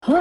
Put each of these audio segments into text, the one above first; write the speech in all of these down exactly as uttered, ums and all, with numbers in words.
𠊎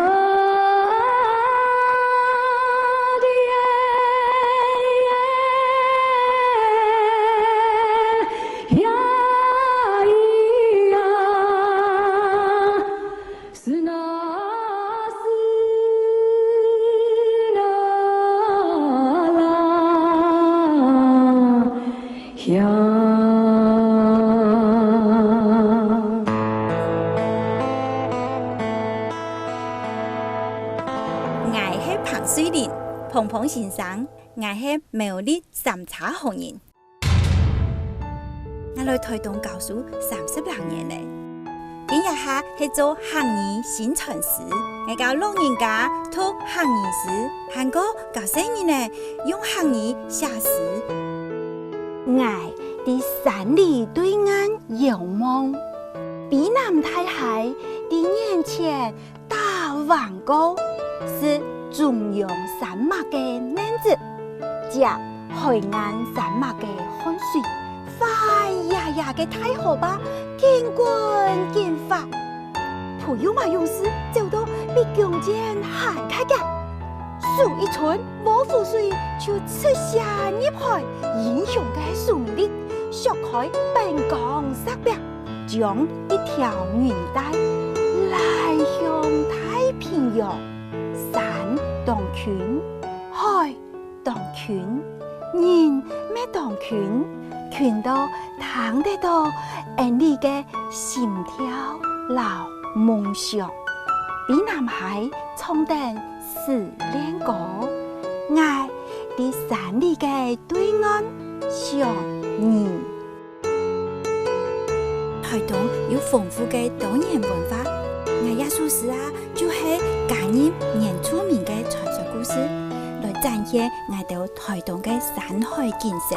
係彭瑞玲，彭彭先生，𠊎係苗栗三叉河人。𠊎來臺東教書三十零年了，今這下係做客語宣傳師。𠊎教老人家讀客語書，還過教細人仔用客語寫詩。𠊎在山裡對岸 仰望，卑南大溪在眼前打橫過，係中央山脈个乳汁，接海岸山脈个汗水，快呀呀个大河壩緊滾緊發。 朋友馬勇士走到比弓箭還較遽，手一伸，禾黍穗就直射入海，英雄个生命力，削開本岡石壁，將一條銀帶拉向太平洋。山當近，海 當近，人乜當近，近到聽得到𫣆俚个心跳摎夢想。卑南溪唱等思戀歌，𠊎在山裡个對岸想你。 臺東有豐富个多元文化，𠊎這首詩啊，就係加入原住民个傳說故事，來展現𠊎兜臺東个山海景色。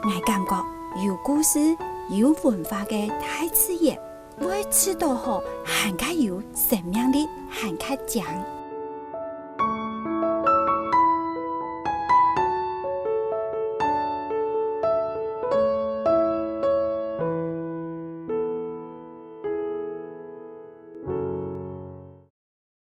𠊎感覺有故事、有文化个大自然，會試著好還較有生命力，還較靚。